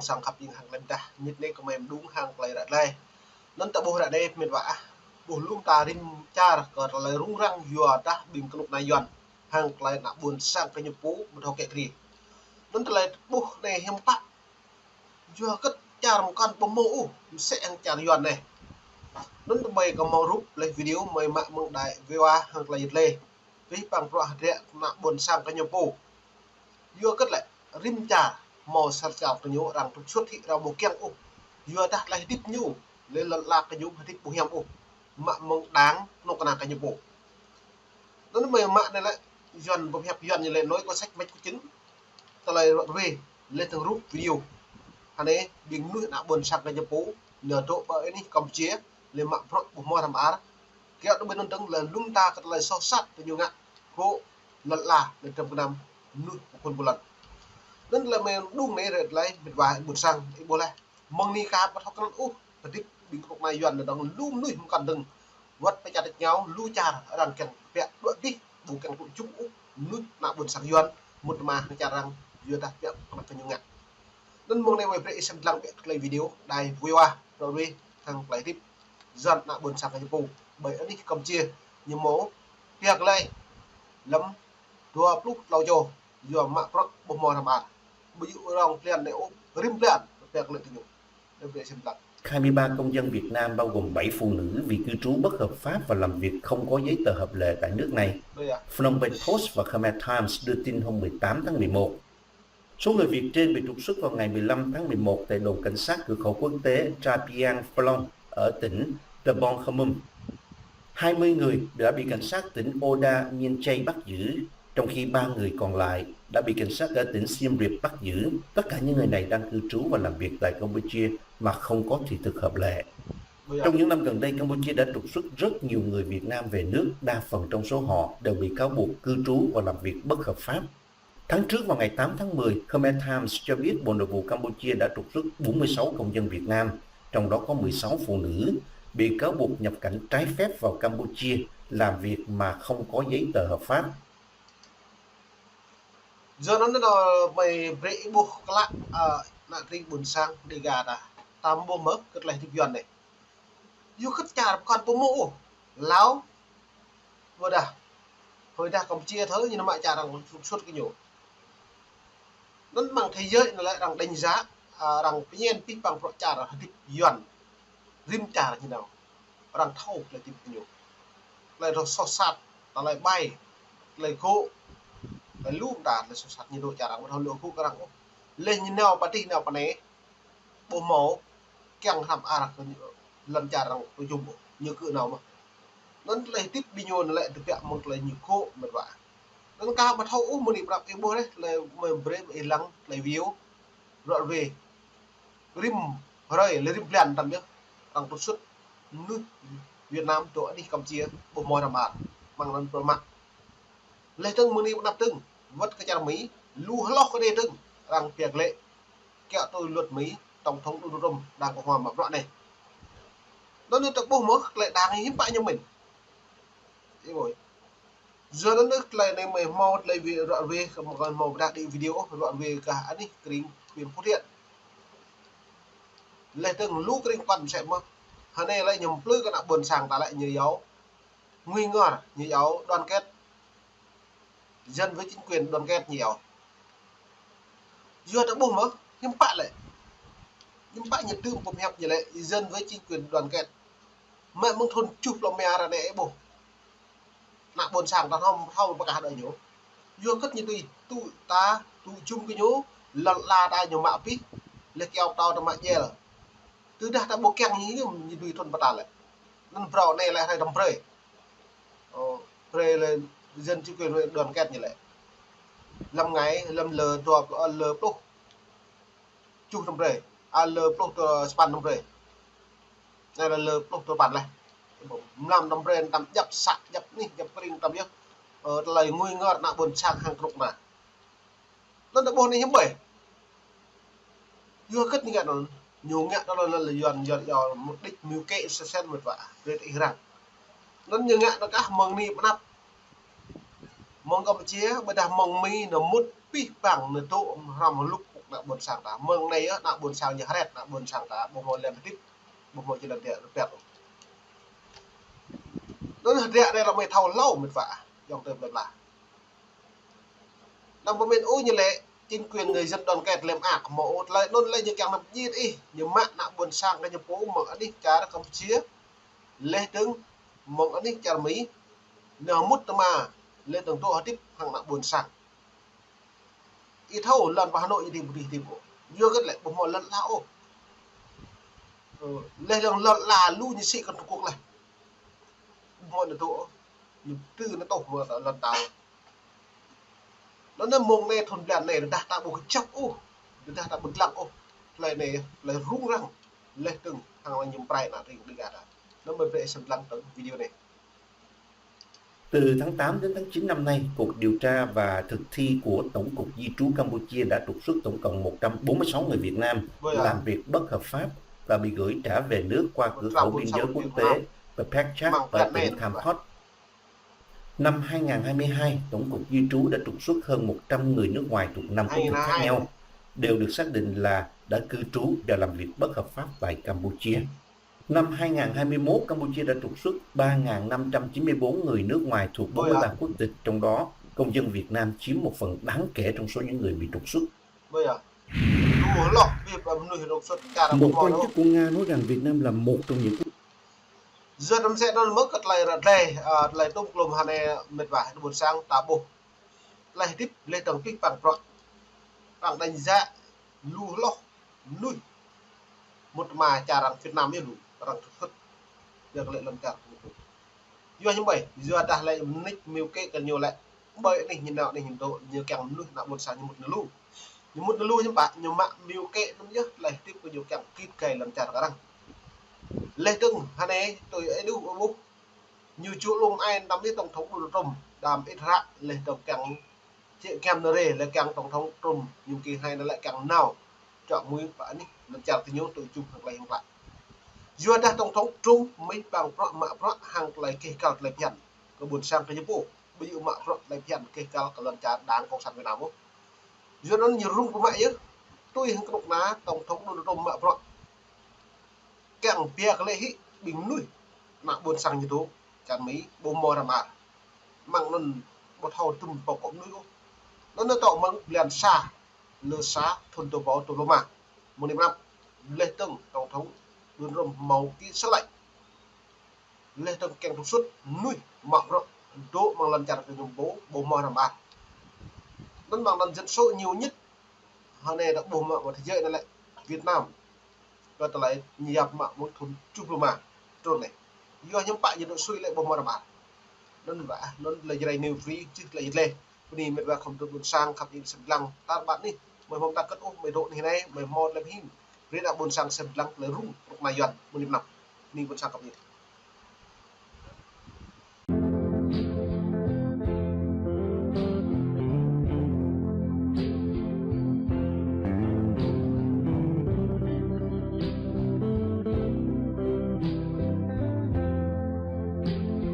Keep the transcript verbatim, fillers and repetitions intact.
sang khăp ing hăng tơlơi pơdah, mĭt anai kơmơi mơđung hăng tơlơi ră tơlơi. Anŭn ta ƀuh ră anai mĭt wa ah, ƀuh lŏm ta rĭm čar kơ tơlơi rŭng răng yua dah ƀing kơnuk kơna Yuan hăng tơlơi ană ƀôn sang kơ ñu pô ƀu thâo kĕ kriê. Anŭn tơlơi ƀuh anai hiư̆m pă, yua hơget čar mơkŏn ƀu hmâo ôh, mơsĕ hăng čar Yuan anai. Anŭn tơmơi kơ hmâo rup laih video mơi mă mơ̆ng đài vê o a hăng tơlơi yet lê. Rĭm păng prŏ hơdră ană ƀôn sang kơ ñu pô. Yua hơget lĕ, rĭm čar hmâo sat čar kơ ñu arăng trục xuất hĭ arăng ƀu kiăng ôh. Yua dah tơlơi hơdip ñu, lĕ lŏn ala kơ ñu hơdip ƀu hiam ôh. Mă mơ̆ng đang kơnuk kơna kơ ñu pô. Anŭn mơi mă anai lĕ, Yuan pơhiăp Yuan ñu lĕ nói có sách mách có chứng. Tơlơi ruă ruê, lĕ tơ̆ng rup video. Hơnai, ƀing mơnuih ană ƀôn sang kơ ñu pô, ñu dŏ ƀơi anih Campuchia, lĕ mă bruă ƀu hmâo răm ar. Kiăo tui ƀing anŭn dơ̆ng lĕ lŏm ta kơ tơlơi soh sat kơ ñu ngă, kơ lŏn ala, lĕ tơm kơnam mơnuih pơkhun pơlŏn. Anŭn tơlơi mơi mơđung anai ră tơlơi mĭt wa ƀôn sang, ih ƀuh laih. Mơ̆ng anai kơ ƀu thâo krăn ôh, hơdip ƀing kơnuk kơna Yuan anai dơ̆ng lu mơnuih mơkŏn dơ̆ng. Wơ̆t pơ čar đôč ñu, lu čar arăng kiăng pĕk đuaĭ dih, ƀu kiăng tŭ jum ôh, mơnuih ană ƀôn sang Yuan, mŭt tơma hăng čar arăng, yua dah pĕk kơnuk kơ ñu ngă. Anŭn mơ̆ng anai mơi brơi ih sem lăng ƀĕ tơlơi video, đài vê o a, ră ruê, hăng tơlơi hơdip Yuan ană ƀôn sang kơ ñu pô, ƀơi anih Campuchia, ñu hmâo pĕk lĕ lăm dua pluh klâo čô, yua mă bruă ƀu hmâo răm ar. Ƀu djơ̆ rŏng blan anai ôh, rĭm blan, pĕk lĕ tơ ñu. Ih brơi ih sem lăng. Hai mươi ba công dân Việt Nam, bao gồm bảy phụ nữ, vì cư trú bất hợp pháp và làm việc không có giấy tờ hợp lệ tại nước này. Ơ ya. Phnom Penh Post và Khmer Times đưa tin hôm mười tám tháng mười một. Số người Việt trên bị trục xuất vào ngày mười lăm tháng mười một tại đồn cảnh sát cửa khẩu quốc tế Tra Piang Plong ở tỉnh Dabong Khmum. Hai mươi người đã bị cảnh sát tỉnh Oda Miên Chay bắt giữ, trong khi ba người còn lại đã bị cảnh sát ở tỉnh Siem Reap bắt giữ. Tất cả những người này đang cư trú và làm việc tại Campuchia mà không có thị thực hợp lệ. Trong những năm gần đây, Campuchia đã trục xuất rất nhiều người Việt Nam về nước, đa phần trong số họ đều bị cáo buộc cư trú và làm việc bất hợp pháp. Tháng trước, vào ngày tám tháng mười, Khmer Times cho biết Bộ Nội vụ Campuchia đã trục xuất bốn mươi sáu công dân Việt Nam, trong đó có mười sáu phụ nữ, bị cáo buộc nhập cảnh trái phép vào Campuchia làm việc mà không có giấy tờ hợp pháp. Yua anŭn anai mơi brơi ih ƀuh klă, ơ, ană tring ƀôn sang Dêga ta, ta ƀuh mơ̆ kơ tơlơi hơdip Yuan anai. Yua hơget čar mơkŏn ƀu hmâo ôh. Lao, ƀôdah, hơi dah Campuchia thơ ñu mă čar arăng trục xuất kơ ñu. Anŭn mơ̆ng thế giới anai lĕ arăng đánh giá, a, arăng pơñen pih păng bruă čar hơdip Yuan. Rĭm čar ñu nao. Arăng thâo tơlơi hơdip kơ ñu. Tơlơi soh sat, tơlơi ƀai, tơlơi gŏ, tơlơi lŏm ta, tơlơi soh sat ñu dŏ čar arăng, ƀu thâo lŏ gŏ kơ arăng ôh. Lĕ ñu nao pơ adih nao pơ anai, ƀu hmâo kiăng răm ar kơ ñu, lŏn čar arăng tŭ jum ôh, ñu kơ nao mơ̆n. Anŭn tơlơi hơdip ƀing ñu anai lĕ tơbiă mơ̆ng tơlơi ñu gŏ mơ̆n wa. Anŭn kơ ƀu thâo ôh mơ̆ng anai prăp ih ƀuh laih, tơlơi mơi brơi ih lăng tơlơi video. Ră ruê. Rĭm hrơi, lĕ rĭm blan tăm yơh. Arăng trục xuất mơnuih Việt Nam dŏ anih Campuchia ƀu hmâo răm ar. Mơ̆ng anŭn pơmă. Laih dơ̆ng mơ̆ng anai pơ anăp dơ̆ng, wơ̆t kơ čar Mi, lu hloh kơ anai dơ̆ng, arăng pĕk lĕ kiăo tui luật Mi, tổng thống Donald Trump đang Cộng hòa mă bruă anai. Anŭn anai ta ƀuh mơ̆, tơlơi đang hiư̆m pă ñu mĭn. Ih ƀuh. Yua anŭn tơlơi anai mơi hmâo tơlơi video ră ruê, kơ mơi hmâo pơdah đĭ video ră ruê gah anih tring huyện Phú Thiện. Laih dơ̆ng lu tring păn mơsĕ mơ̆n. Hơnai lĕ ñu plư kơ ană ƀôn sang ta lĕ ñu iâu ngui ngor, ñu iâu đoàn kết. Dân với chính quyền đoàn kết ñu iâu. Yua ta ƀuh mơ̆, hiư̆m pă lĕ. Hiư̆m pă ñu tŭ pơhiăp ñu lĕ, dân với chính quyền đoàn kết. Mă mơ̆ng thun tơjuh pluh rơma ră anai ih ƀuh. Ană ƀôn sang ta hrŏm, hrŏm pơkah đơi ñu. Yua hơget ñu tui, tui ta, tui jum kơ ñu, lŏn ala ta ñu mă pih, lĕ kiăo pơtâo ta mă jel. Tơdah ta ƀu kiăng ñu, ñu dưi thun pơtăl lĕ. Anŭn phrâo anai lĕ hrơi tơm brơi. Ơ, brơi lĕ dân chính quyền đoàn kết ñu lĕ. Lăm ngai, lăm lơ dua pluh, ơ, lơ pluh tơjuh tơm brơi. A, lơ pluh tơ sapăn tơm brơi. Anai lĕ lơ pluh tơ sapăn laih. Mlam tơm brơi tăm djăp să, djăp anih, djăp tring tăm yơh. Ơ, tơlơi ngui ngor ană ƀôn sang hăng kơnuk kơna. Anŭn ta ƀuh anai hiư̆m ƀơi. Yua hơget ñu ngă anŭn. Ñu ngă anŭn lĕ Yuan, Yuan iâu mục đích mưu kế sesen mơ̆n wa. Brơi ih răng. Anŭn ñu ngă anŭn kah mơ̆ng anai pơ anăp. Mơ̆ng Campuchia, ƀôdah mơ̆ng Mi ñu mŭt pih păng ñu dŏ hrăm lŭk ană ƀôn sang ta. Mơ̆ng anai yơh, ană ƀôn sang ñu hret, ană ƀôn sang ta ƀu hmâo lem hơdip, ƀu hmâo jơlan rơpiăt. Anŭn hơdră anai lăm mơi thâo hlâo mĕt wa, ayŏng adơi plơi pla. Anăm pơmĭn ôh ñu lĕ chính quyền người dân đoàn kết lem ak hmâo ôh, tơlơi anŭn lĕ ñu kiăng anăm djit ih, ñu mă ană ƀôn sang kơ ñu pô mơ̆ng anih čar Campuchia, laih dơ̆ng mơ̆ng anih čar Mi, ñu mŭt tơma, laih dơ̆ng dŏ hơdip hăng ană ƀôn sang. Ih thâo lŏn pơ Hà Nội ñu dŏ ƀu djơ̆ hơdip ôh. Yua kơ lĕ ƀu hmâo lŏn ala ôh. Ơ, laih dơ̆ng lŏn ala lu ñu sĭ kơ Trung Quốc laih. Ƀu hmâo anŭn dŏ ôh. Ñu tŭ anŭn tŏh mơ̆ lŏn ta. Anŭn anai mơ̆ng anai thun blan anai, tơdah ta ƀu kơjăp ôh, tơdah ta ƀu lăng ôh, tơlơi anai, tơlơi rŭng răng, laih dơ̆ng hăng lăng ñu prai ană tring Đêga ta. Anŭn mơi brơi sem lăng tơ̆ng video anai. Từ tháng tám đến tháng chín năm nay, Cục Điều tra và Thực thi của Tổng cục Di trú Campuchia đã trục xuất tổng cộng một trăm bốn mươi sáu người Việt Nam làm việc bất hợp pháp và bị gửi trả về nước qua cửa khẩu biên giới quốc tế Pachak ở tỉnh Thamkot. Năm hai ngàn hai mươi hai, Tổng cục Di trú đã trục xuất hơn một trăm người nước ngoài thuộc năm quốc tịch khác nhau, đều được xác định là đã cư trú và làm việc bất hợp pháp tại Campuchia. Năm hai ngàn hai mươi mốt, Campuchia đã trục xuất ba ngàn năm trăm chín mươi bốn người nước ngoài thuộc bốn mươi ba quốc tịch, trong đó công dân Việt Nam chiếm một phần đáng kể trong số những người bị trục xuất. Một quan chức của Nga nói rằng Việt Nam là một trong những quốc Yua tơm sĕ anŭn mơ̆ kơ tơlơi ră glai, ơ, tơlơi tŭm klum hơnai mĕt wa, ană ƀôn sang ta ƀuh. Tơlơi hơdip, laih dơ̆ng pih păng prăk. Arăng đánh giá lu hloh mơnuih mŭt tơma čar arăng Việt Nam yơh lu, arăng trục xuất. Yua kơ lĕ lŏn čar kơ ñu pô. Yua hiư̆m ƀơi, yua dah lĕ mơnuih mơnuih kơ ñu lĕ ƀơi anih ñu nao anih ñu dŏ, ñu kiăng mơnuih ană ƀôn sang ñu mŭt anŭn lu. Ñu mŭt anŭn lu hiư̆m pă, ñu mă mơnuih kơ anŭn yơh, laih hơdip kơ ñu kiăng git gai lŏn čar kơ arăng. Laih dơ̆ng hơnai tui ih ƀuh, ñu ču lŏm ai anăm yơh tổng thống Donald Trump, đam ih ră, laih dơ̆ng kiăng čĕ kiăng nơrê, laih kiăng tổng thống Trump, ñu kiăng hai anŭn lĕ kiăng nao čuă mui pơ anih lŏn čar kơ ñu tui jum hăng tơlơi hăng klă. Yua dah tổng thống Trump mĭn păng prăk mă prăk hăng tơlơi keh kăl tơlơi phiăn kơ ƀôn sang kơ ñu pô. Ƀu djơ̆ mă prăk tơlơi phiăn keh kăl kơ lŏn čar đảng Cộng sản Việt Nam ôh. Yua anŭn ñu rŭng pơmă yơh. Tui hăng kơnuk kơna tổng thống Donald Trump mă prăk. Kiăng pia kơ lĕ hĭ ƀing mơnuih ană ƀôn sang ñu dŏ čar Mi ƀu hmâo răm ar. Mơ̆ng anŭn ƀu thâo tŭm pơkŏ mơnuih ôh. Anŭn anŭn tŏ mơ̆ng blan sa, lơ sa, thun dua rơbâo dua pluh rơma. Mơ̆ng anai mơnăp, laih dơ̆ng tổng thống Donald Trump hmâo ký sắc lệnh. Laih dơ̆ng kiăng trục xuất mơnuih mă prăk dŏ mơ̆ng lŏn čar kơ ñu pô ƀu hmâo răm ar. Anŭn mơ̆ng anŭn dân số nhiều nhất hơnai ta ƀuh mă mơ̆ thế giới anŭn lĕ Việt Nam. Kơ tơlơi ñu yap mă mơ̆ng thun tơjuh pluh rơma trŭn anai. Yua hiư̆m pă ñu dŏ sui lĕ ƀu hmâo răm ar. Anŭn wa, anŭn lĕ Jrai New Free, čih tơlơi yơh lĕ. Bơni mĕt wa khŏm tŭ ƀôn sang khăp ih sem lăng tar ƀar anih. Mơi hmâo ta kơt ôh, mơi dŏ anih anai, mơi hmâo tơlơi pơhing. Brơi ană ƀôn sang sem lăng tơlơi rŭng, rŭk na yuan, mơ̆ng anai mơnăp. Bơni ƀôn sang khăp ih.